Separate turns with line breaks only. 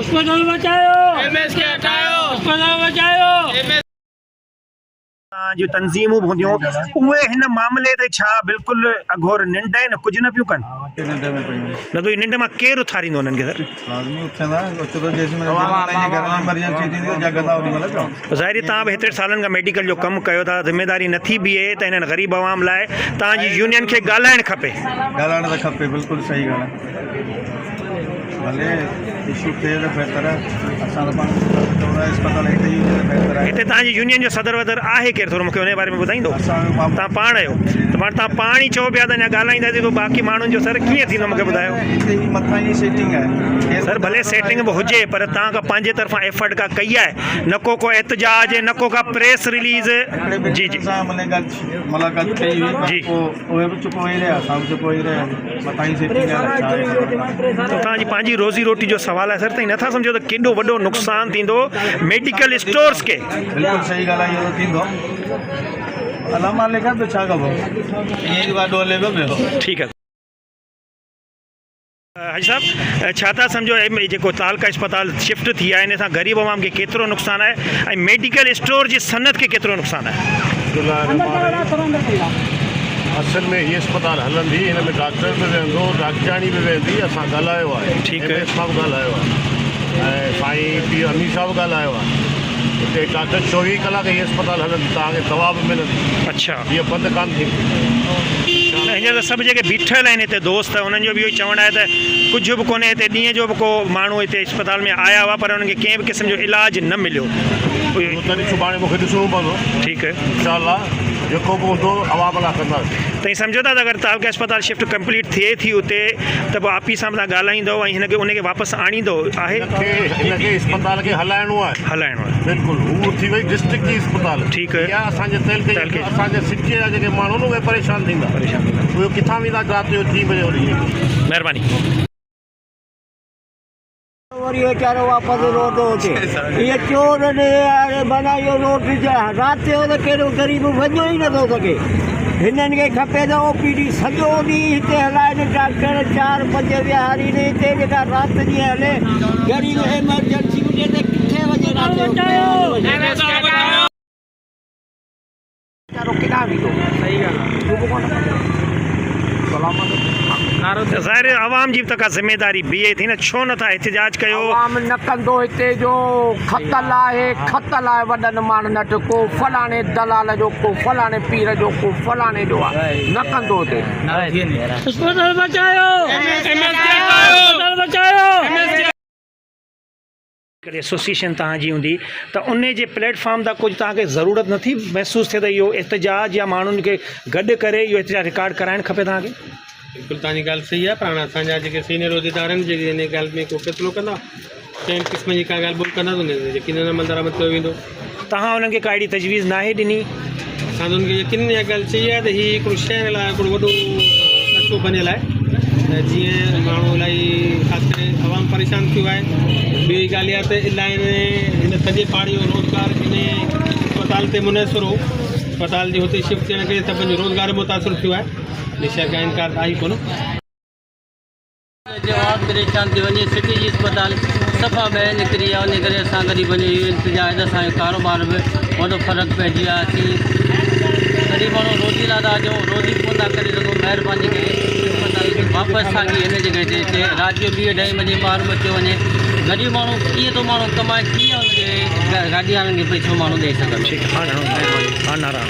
اسپتال بچايو
M S کي هٽايو
اسپتال بچايو.
ايم ايس
جون تنظيمون به هونديون اهي هن معاملي تي ڇا بلڪل اگهور ننڊ آهن ڪجهه نه پيون ڪن؟ نه ته ننڊ مان ڪير اٿاريندو انهن کي سر؟ ظاهر توهان به هيتري سالن کان ميڊيڪل جو ڪم ڪيو ٿا ذميواري نٿي بيهي ته هنن غريب عوام لاء توهان جي يونين کي ڳالهائڻ کپي.
ڳالهائڻ ته کپي بلڪل صحيح ڳالهه آهي. ڀلي اشو ٿئي ته بهتر آهي اسان ته پاڻ چوندا آهيون اسپتال هڪ ئي هجي ته بهتر آهي.
هتي توهان جي يونين جو صدر ودر آهي ڪير ٿورو مونکي ان جي باري ۾ ٻڌائيندو توهان پاڻ آهيو ته پاڻ توهان پاڻ ئي چئو پيا ته اڃا ڳالهائينداسين پوء باقي ماڻهن جو سر ڪيئن ٿيندو مونکي ٻڌايو.
هتي هي مٿان ئي سيٽنگ آهي.
سر ڀلي سيٽنگ به هجي پر توهان ڪا پنهنجي طرفان ايفرٽ ڪا ڪئي آهي نه ڪو ڪو احتجاج نه ڪو ڪا پريس رليز جي جي.
سان ملي ڳالهه ملاقات ڪئي هئي پر
جي.
پوء اهي به چپ ويهي رهيا اسان به چپ ويهي رهياسين.
توهان جي پنهنجي روزي روٽي جو سوال آهي سر تائين نٿا سمجهو ته ڪيڏو وڏو نقصان ٿيندو ميڊيڪل اسٽورز کي.
بلڪل صحيح ڳالهه آهي اهو ته ٿيندو الله مالڪ آهي ٻيو ڇا ڪبو ائين ئي واڏو هلي پيو ٻيو.
ٺيڪ آهي حاجي صاحب ڇا ٿا سمجهو هي جيڪو تعلقه اسپتال شفٽ ٿي آهي ان سان غريب عوام کي ڪيترو نقصان آهي ۽ ميڊيڪل اسٽور جي صنعت کي ڪيترو نقصان آهي.
بسم الله الرحمٰن الرحيم اصل ۾ هي اسپتال هلندي هن ۾ ڊاڪٽر به ويهندو ڊاڪٽرياڻي به ويهندي اسان ڳالهايو آهي ايم ايس سان به ڳالهايو آهي ۽ سائين پير امير صاحب به ڳالهايو آهي هتي ڊاڪٽر 24 ڪلاڪ هي اسپتال هلندي توهان کي دوا به ملندي
اڇا
هيء بند ڪانه ٿيندي.
نه هينئر ته سڀ جيڪي بيٺل آهن هتي دوست انهن جو به اهو ئي چوڻ آهي ته ڪجهه به ڪونهي هتي ڏينهن جو به ڪو ماڻهو هتي اسپتال ۾ آيا هئا پر انهن کي ڪنهن به قسم جو علاج نه مليو.
اهو تڏهن سڀاڻي مون کي ڏسڻو پوندو.
ٺيڪ.
انشاء الله جيڪو به هوندو عوام لاء ڪنداسين.
توهين سمجهو ٿا ته اگر تعلقه اسپتال شفٽ ڪمپليٽ ٿئي ٿي اتي ته پوء آء پي سان به توهان ڳالهائيندؤ ۽ هن کي ان کي واپس آڻيندؤ آهي؟
هن کي هن کي اسپتال کي هلائڻو آهي.
هلائڻو آهي.
بلڪل هو ٿي وئي ڊسٽرڪٽ جي اسپتال.
ٺيڪ.
اها اسان جي تعلقي جي اسان جي سٽيء جا جيڪي ماڻهو آهن اهي پريشان ٿيندا.
پريشان ٿيندا.
اهي ڪٿان ويندا رات جو ٽين بجي وري.
مهرباني.
وري ويچارو واپس روڊ هتي اهي چور ڏي معنيٰ اهو روڊ رات جو ته ڪهڙو غريب وڃو ئي نٿو سگهي هنن کي کپي ته او پي ڊي سڄو ڏينهن هتي هلائن ڊاڪٽر چار پنج ويهارين هتي جيڪا رات ڏينهن هلي غريب ايمرجنسي هجي ته ڪٿي وڃي رات جو ويچارو ڪيڏانهن ويندو
ظاهر آهي عوام جي به ته ڪا ذميداري بيهي ٿي نه ڇو نه ٿا احتجاج ڪيو.
عوام نه ڪندو هتي جو کتل آهي کتل آهي وڏن ماڻهن وٽ ڪو فلاڻي دلال جو ڪو فلاڻي پير جو ڪو فلاڻي جو آهي نه ڪندو هتي.
اسپتال بچايو اسپتال بچايو.
هڪڙي ايسوسيئيشن توهان جي هوندي ته ان جي پليٽ فارم تان ڪجهه توهان کي ضرورت نٿي محسوس ٿئي ته اهو احتجاج يا ماڻهن کي گڏ ڪري اهو احتجاج رڪارڊ ڪرائڻ کپي توهان کي.
بلڪل توهان جي ڳالهه صحيح آهي پر هاڻي اسان جا جيڪي سينئر عهديدار آهن جيڪي ان ڳالهه ۾ ڪو فيصلو ڪندا ڪنهن به قسم جي ڪا ڳالهه ٻولهه ڪندا ته ان تي يقينن عمل درآمد ڪيو ويندو.
توهان انهن کي ڪا اهڙي تجويز ناهي ڏني؟
اسان ته انهن کي يقينن اها ڳالهه چئي آهي ته هي هڪڙو شهر لاء هڪڙو وڏو رستو بنيل آهي ته جيئن ماڻهو الاهي خاص ڪري عوام پريشان ٿيو آهي ٻي ڳالهه اها ته الاهي هن سڄي پاڙي جو روزگار ان اسپتال تي منحصر هو اسپتال جي هتي شفٽ ٿيڻ ڪري سڀن جو روزگار متاثر ٿيو آهي ان شيء کان انڪار ته آهي ڪونه.
جو عوام پريشان ٿي وڃي سٽي جي اسپتال صفا ٻاهر نڪري آ انهي ڪري اسان غريبن جو اهو التجا آهي ته اسان جو ڪاروبار به وڏو فرق پئجي ويو آهي اسين غريب ماڻهو روزي لاء ٿا اچون روزي ڪونه ٿا ڪري سگهون مهرباني ڪري اسپتال کي واپس ساڳي هن جڳهه تي اچي رات جو ٻي اڍائي بجي ٻار بچيو وڃي غريب ماڻهو ڪيئن ٿو ماڻهو ڪمائي ڪيئن ان کي گاڏي وارن کي پئسو ماڻهو ڏئي سگهندو.
ٺيڪ هاڻ مهرباني هاڻ ناراڻ.